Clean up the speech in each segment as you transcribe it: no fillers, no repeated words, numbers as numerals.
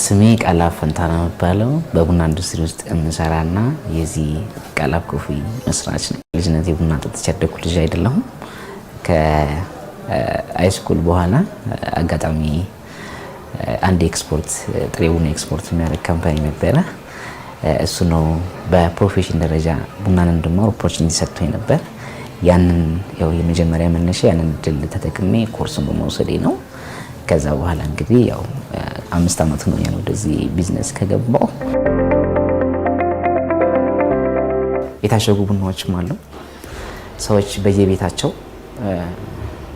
ስሜ ቃላብ ፈንታ ነው የሚባለው። በቡና ኢንዱስትሪ ውስጥ የምሰራና የዚህ ቃላብ Coffee መስራች ነኝ። ልጅነት የቡና ጠጥቼ ያደግኩ ልጅ አይደለሁም። ከ high school በኋላ አጋጣሚ አንድ ኤክስፖርት፣ ጥሬ ቡና ኤክስፖርት የሚያደርግ company ነበረ። እሱ ነው በ profession ደረጃ ቡናን እንድማር opportunity ሰጥቶኝ ነበር። ያንን ያው የመጀመሪያ መነሻ ያንን እድል ተጠቅሜ ኮርስን በመውሰዴ ነው። ከዛ በኋላ እንግዲህ ያው 5 ዓመት ሆኖኛል ወደዚህ ቢዝነስ ከገባው። የታሸጉ ቡናዎችም አሉ። ሰዎች በየቤታቸው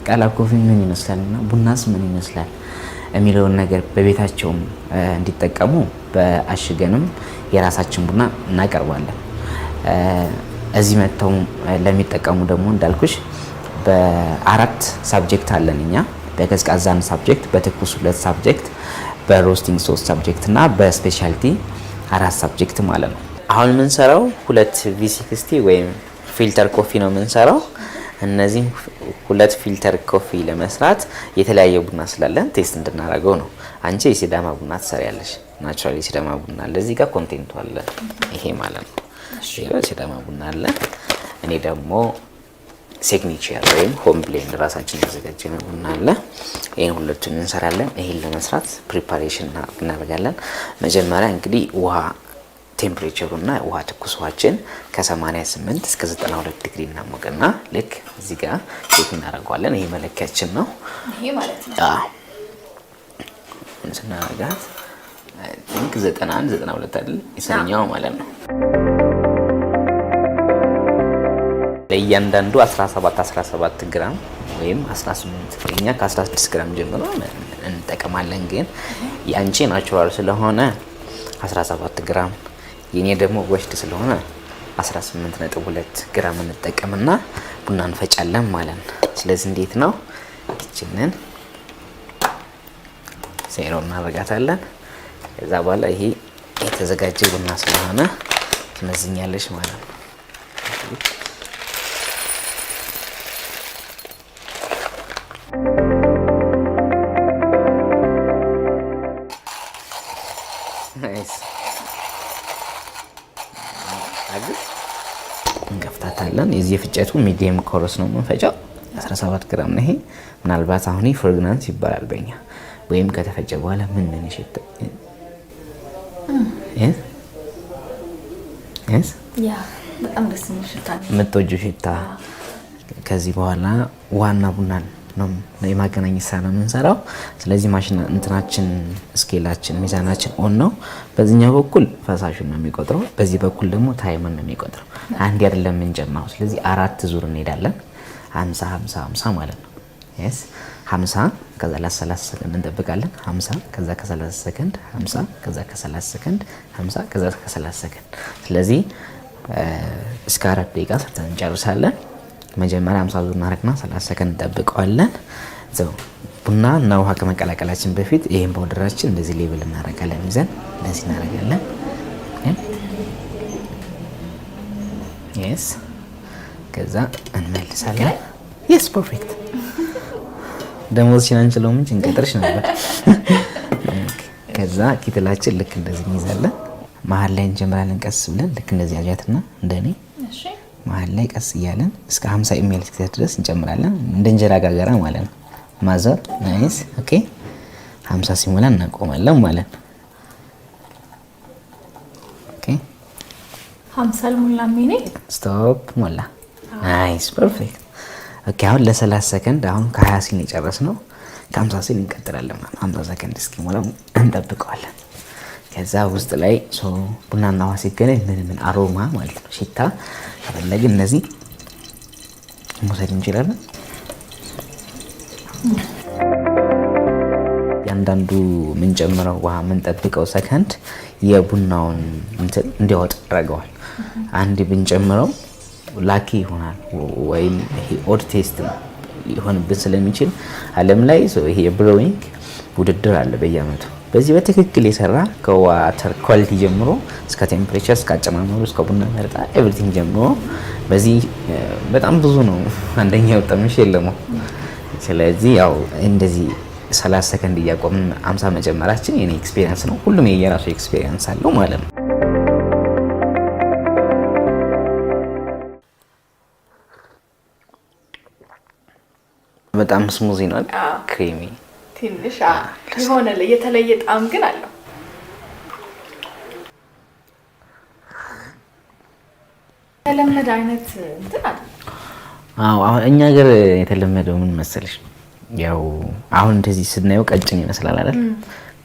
ቃላብ Coffee ምን ይመስላል እና ቡናስ ምን ይመስላል የሚለውን ነገር በቤታቸውም እንዲጠቀሙ በአሽገንም የራሳችን ቡና እናቀርባለን። እዚህ መጥተው ለሚጠቀሙ ደግሞ እንዳልኩሽ በአራት subject አለን እኛ። በቀዝቃዛን subject፣ በትኩስ ሁለት subject፣ በ roasting ሶስት subject እና በ specialty አራት subject ማለት ነው። አሁን የምንሰራው ሁለት V60 ወይም filter coffee ነው የምንሰራው። እነዚህም ሁለት filter coffee ለመስራት የተለያየ ቡና ስላለን taste እንድናደርገው ነው። አንቺ የሲዳማ ቡና ትሰሪያለሽ። Naturally የሲዳማ ቡና አለ፣ እዚህ ጋር content ኡ አለ። ይሄ ማለት ነው ሲዳማ ቡና አለ። እኔ ደግሞ signature ወይም home blend ራሳችን ያዘጋጀነው ቡና አለ። ይህን ሁለቱን እንሰራለን። ይሄን ለመስራት preparation እናደርጋለን። መጀመሪያ እንግዲህ ውሃ temperature ኡና ውሃ ትኩስ ውሃችን ከ88 እስከ 92 ዲግሪ እናሞቅና ልክ እዚህ ጋር check እናደርገዋለን። ይሄ መለኪያችን ነው። ይሄ ማለት ነው። አዎ፣ ስናደርጋት I think 91 92 አይደል የሰኛው ማለት ነው። ለእያንዳንዱ 17 17 ግራም ወይም 18፣ እኛ ከ16 ግራም ጀምሮ እንጠቀማለን። ግን የአንቺ natural ስለሆነ 17 ግራም፣ የኔ ደግሞ washed ስለሆነ 18.2 ግራም እንጠቀምና ቡና እንፈጫለን ማለት ነው። ስለዚህ እንዴት ነው? ይችንን ዜሮ እናደርጋታለን። ከዛ በኋላ ይሄ የተዘጋጀ ቡና ስለሆነ ትመዝኛለሽ ማለት ነው። Nice. አግዝ እንከፍታታለን። የዚህ የፍጨቱ medium coarse ነው የምንፈጨው። 17 ግራም ነው ይሄ። ምናልባት አሁን fragrance ይባላል በኛ፣ ወይም ከተፈጨ በኋላ ምን ምን ይሸት yes። Yeah፣ በጣም ደስ የሚል ሽታ ነው። የምትወጂው ሽታ። ከዚህ በኋላ ዋና ቡና ነው የማገናኘት ስራ ነው የምንሰራው። ስለዚህ ማሽን እንትናችን scale ኣችን ሚዛናችን on ነው። በዚህኛው በኩል ፈሳሹን ነው የሚቆጥረው፣ በዚህ በኩል ደግሞ time ን ነው የሚቆጥረው። አንድ አይደለም የምንጨምረው። ስለዚህ አራት ዙር እንሄዳለን። 50 50 50 ማለት ነው። Yes፣ 50፣ ከዛ ለ30 ሰከንድ እንጠብቃለን። 50፣ ከዛ ከ30 ሰከንድ 50፣ ከዛ ከ30 ሰከንድ 50፣ ከዛ ከ30 ሰከንድ። ስለዚህ እስከ 4 ደቂቃ ሰርተን እንጨርሳለን። መጀመሪያ 50 ዙር እናደርግና 30 ሰከንድ እንጠብቀዋለን። ቡና እና ውሃ ከመቀላቀላችን በፊት ይህን powder ኣችን እንደዚህ level እናደርጋለን። ይዘን እንደዚህ እናደርጋለን። Yes፣ ከዛ እንመልሳለን። Yes, perfect። ደሞዝሽን አንችለውም እንጂ እንቀጥርሽ ነበር። ከዛ kettle ኣችን ልክ እንደዚህ እንይዛለን። መሀል ላይ እንጀምራለን። ቀስ ብለን ልክ እንደዚህ አጃትና እንደኔ መሀል ላይ ቀስ እያለን እስከ 50 ml እስኪደርስ ድረስ እንጨምራለን። እንደ እንጀራ ጋገራ ማለት ነው። ማዘር nice። Okay፣ 50 ሲሞላ እናቆማለን ማለት ነው። Okay። 50 አልሞላም የኔ። Stop፣ ሞላ። Nice, perfect። Okay፣ አሁን ለ30 ሰከንድ፣ አሁን ከ20 ሲል የጨረስነው ከ50 ሲል እንቀጥላለን ማለት ነው። 50 ሰከንድ እስኪሞላ እንጠብቀዋለን። ከዛ ውስጥ ላይ ቡናና ውሃ ሲገናኝ ምን ምን aroma ማለት ነው፣ ሽታ ከፈለግን እነዚህ መውሰድ እንችላለን። ያንዳንዱ የምንጨምረው ውሃ፣ የምንጠብቀው ሰከንድ የቡናውን እንትን እንዲያወጥ ያደርገዋል። አንድ ብንጨምረው lucky ይሆናል ወይም ይሄ odd taste ሊሆንብን ስለሚችል ዓለም ላይ ይሄ የ brewing ውድድር አለ በየአመቱ። በዚህ በትክክል የሰራ ከ water quality ጀምሮ እስከ temperature፣ እስከ አጨማመሩ፣ እስከ ቡና መረጣ everything ጀምሮ በዚህ በጣም ብዙ ነው አንደኛ የወጣ የለመው። ስለዚህ ያው እንደዚህ 30 ሰከንድ እያቆምን 50 መጨመራችን የኔ experience ነው። ሁሉም የየራሱ experience አለው ማለት ነው። በጣም smooth ነው፣ creamy። ትንሽ የሆነ የተለየ ጣዕም ግን አለው። የተለመደ አይነት እንትን አለ። አዎ፣ አሁን እኛ ሀገር የተለመደው ምን መሰለሽ፣ ያው አሁን እንደዚህ ስናየው ቀጭን ይመስላል አይደል?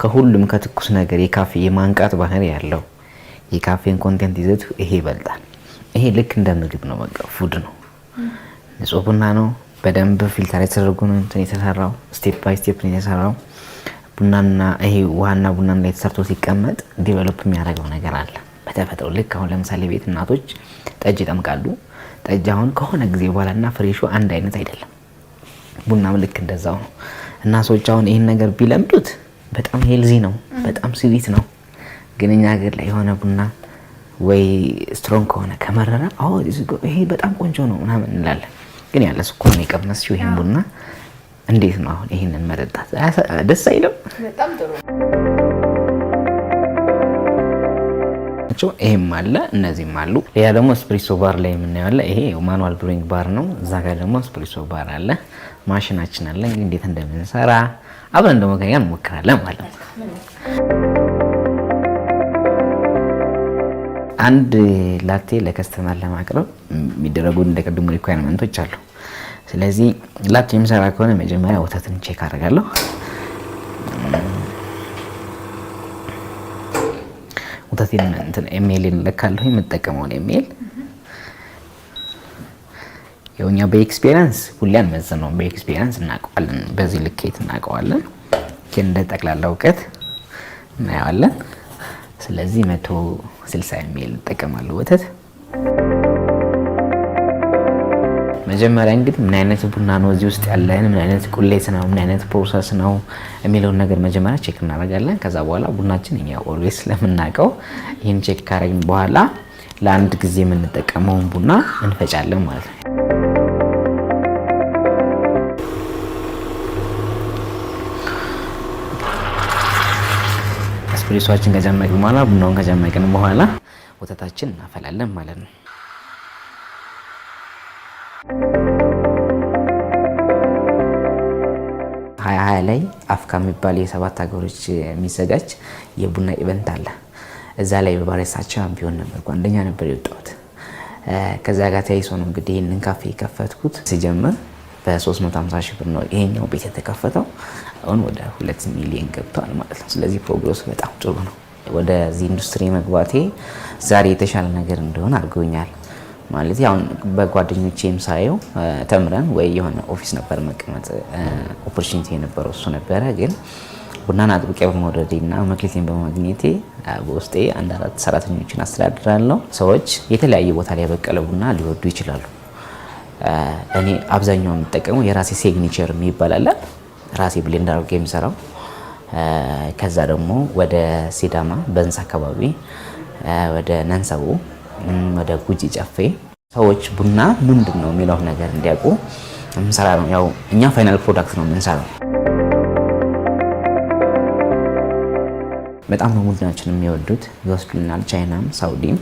ከሁሉም ከትኩስ ነገር የካፌ የማንቃት ባህሪ ያለው የ caffeine content ይዘቱ ይሄ ይበልጣል። ይሄ ልክ እንደ ምግብ ነው፣ በቃ food ነው። ንጹህ ቡና ነው። በደንብ filter የተደረጉ ነው እንትን የተሰራው፣ step by step ነው የተሰራው። ቡናና ይሄ ውሃና ቡና ላይ ተሰርቶ ሲቀመጥ develop የሚያደርገው ነገር አለ በተፈጥሮ። ልክ አሁን ለምሳሌ ቤት እናቶች ጠጅ ይጠምቃሉ። ጠጅ አሁን ከሆነ ጊዜ በኋላ እና fresh ኡ አንድ አይነት አይደለም። ቡናም ልክ እንደዛው ነው። እና ሰዎች አሁን ይህን ነገር ቢለምዱት በጣም healthy ነው፣ በጣም sweet ነው። ግን እኛ ሀገር ላይ የሆነ ቡና ወይ strong ከሆነ፣ ከመረረ፣ ይሄ በጣም ቆንጆ ነው ምናምን እንላለን። ግን ያለ ስኳር ነው የቀመስሽው ይሄን ቡና፣ እንዴት ነው አሁን ይሄንን መጠጣት ደስ አይልም? በጣም ጥሩ። ይሄም አለ፣ እነዚህም አሉ። ሌላ ደግሞ espresso bar ላይ የምናየው አለ። ይሄ manual brewing bar ነው። እዛ ጋር ደግሞ espresso bar አለ፣ ማሽናችን አለ። እንግዲህ እንዴት እንደምንሰራ አብረን ደግሞ ከኛ እንሞክራለን ማለት ነው። አንድ ላቴ ለ customer ለማቅረብ የሚደረጉ እንደ ቅድሙ requirement ኦች አሉ። ስለዚህ ላቴ የሚሰራ ከሆነ መጀመሪያ ወተትን check አደርጋለሁ። ወተቴን እንትን ml እለካለሁ፣ የምጠቀመውን ml። ያው እኛ በ experience ሁሌ አንመዝነውም፣ በ experience እናውቀዋለን፣ በዚህ ልኬት እናውቀዋለን። ግን እንደ ጠቅላላ እውቀት እናየዋለን። ስለዚህ 160 ml እጠቀማለሁ ወተት። መጀመሪያ እንግዲህ ምን አይነት ቡና ነው እዚህ ውስጥ ያለን፣ ምን አይነት ቁሌት ነው፣ ምን አይነት process ነው የሚለውን ነገር መጀመሪያ check እናደርጋለን። ከዛ በኋላ ቡናችን እኛ always ስለምናውቀው ይህን check ካደረግን በኋላ ለአንድ ጊዜ የምንጠቀመውን ቡና እንፈጫለን ማለት ነው። ኤስፕሬሶአችን ከጨመቅን በኋላ፣ ቡናውን ከጨመቅን በኋላ ወተታችን እናፈላለን ማለት ነው። 2020 ላይ አፍካ የሚባል የሰባት ሀገሮች የሚዘጋጅ የቡና event አለ። እዛ ላይ በ barista champion ነበርኩ፣ አንደኛ ነበር የወጣሁት። ከዛ ጋር ተያይዞ ነው እንግዲህ ይህንን ካፌ የከፈትኩት። ሲጀምር በ350 ሺህ ብር ነው ይሄኛው ቤት የተከፈተው። አሁን ወደ 2 ሚሊዮን ገብቷል ማለት ነው። ስለዚህ progress ኡ በጣም ጥሩ ነው። ወደዚህ ኢንዱስትሪ መግባቴ ዛሬ የተሻለ ነገር እንደሆነ አድርጎኛል። ማለት አሁን በጓደኞቼም ሳየው ተምረን ወይ የሆነ office ነበር መቀመጥ opportunity የነበረው እሱ ነበረ። ግን ቡናን አጥብቄ በመውደዴ እና መክሊቴን በማግኘቴ በውስጤ አንድ አራት ሰራተኞችን አስተዳድራለሁ። ሰዎች የተለያየ ቦታ ላይ የበቀለ ቡና ሊወዱ ይችላሉ። እኔ አብዛኛው የምጠቀመው የራሴ signature የሚባል አለ። ራሴ blend አድርጌ የምሰራው። ከዛ ደግሞ ወደ ሲዳማ በንስ አካባቢ፣ ወደ ነንሰቡ፣ ወደ ጉጂ ጨፌ ሰዎች ቡና ምንድን ነው የሚለው ነገር እንዲያውቁ የምንሰራ ነው። ያው እኛ final product ነው የምንሰራው። በጣም ነው ቡናችን የሚወዱት፣ ይወስዱልናል። ቻይናም ሳውዲም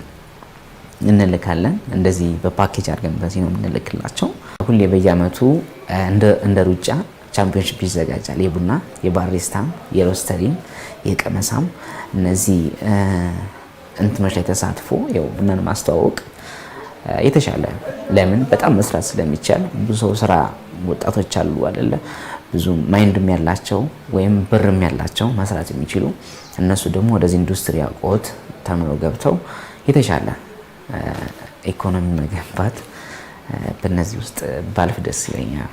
እንልካለን። እንደዚህ በፓኬጅ አድርገን በዚህ ነው የምንልክላቸው። ሁሌ በየአመቱ እንደ ሩጫ championship ይዘጋጃል። የቡና፣ የባሪስታም፣ የሮስተሪም፣ የቀመሳም እነዚህ እንትኖች ላይ ተሳትፎ ያው ቡናን ማስተዋወቅ የተሻለ፣ ለምን በጣም መስራት ስለሚቻል። ብዙ ሰው ስራ ወጣቶች አሉ አይደለ? ብዙ mind ም ያላቸው ወይም ብርም ያላቸው መስራት የሚችሉ፣ እነሱ ደግሞ ወደዚህ ኢንዱስትሪ አውቀውት ተምረው ገብተው የተሻለ ኢኮኖሚ መገንባት በእነዚህ ውስጥ ባልፍ ደስ ይለኛል።